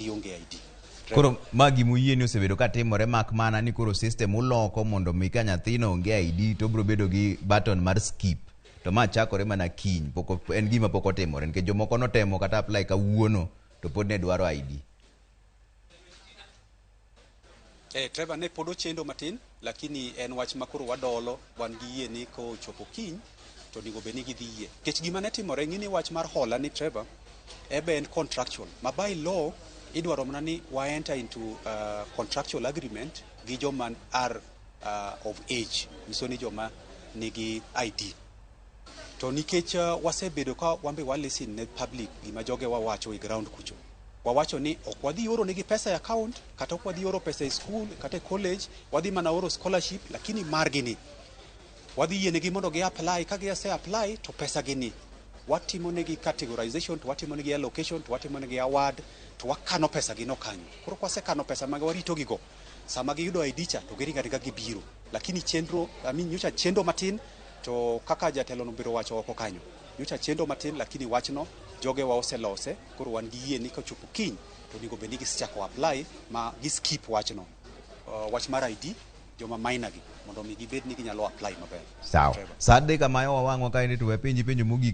Gionge ID. Koro ma gima uyie ni osebedo ka timore mak mana ni koro system uloko mondo mi ka nyathino onge ID to obiro bedo gi button mar skip. To ma chakore mana kiny, pok en gima pok otimore nikech jomoko notemo kata apply kawuono to pod ne dwaro ID. Trevor ne pod ochendo matin lakini en wach ma koro wadolo wan gi yie ni kochopo kiny to onego bed ni gidhi yie. Nikech gima ne timore ng'i ni wach mar hola ni Trevor ebe en contractual ma by law idwaro mana ni wa enter into contractual agreement gi joma are of age nyiso ni joma nigi ID. To nikech wasebedo ka wambe wa listen ne public gima joge wawacho e ground kucho. Wawacho ni ok wadhi oro negi pesa e account, kata ok wadhi oro pesa e school, kata e college, wadhi mana oro scholarship, lakini margi ni. Wadhi yienegi mondo gi apply, ka gi apply to pesa gi ni. Watimo negi categorization, to watimo negi allocation, to watimo negi award, to wakano pesa gi no kanyo. Koro kwasekano pesa mag warito gigo, sama giyudo ID cha to giringo aringa gibiro. Lakini chenro, I mean, nyocha chendo matin, to kaka jatelo no biro wacho oko kanyo. Nyocha chendo matin, lakini wachno jogewa oselose, koro wan gi yie ni kochopo kiny, to onego bed ni gisechako apply ma gi skip wachno. Wach mar ID, joma minor gi, mondo mi gibed ni ginyalo apply maber. Sawa. Trevor. Sa adek kamayo wawang'wa kaendi to we penji penjo mogik.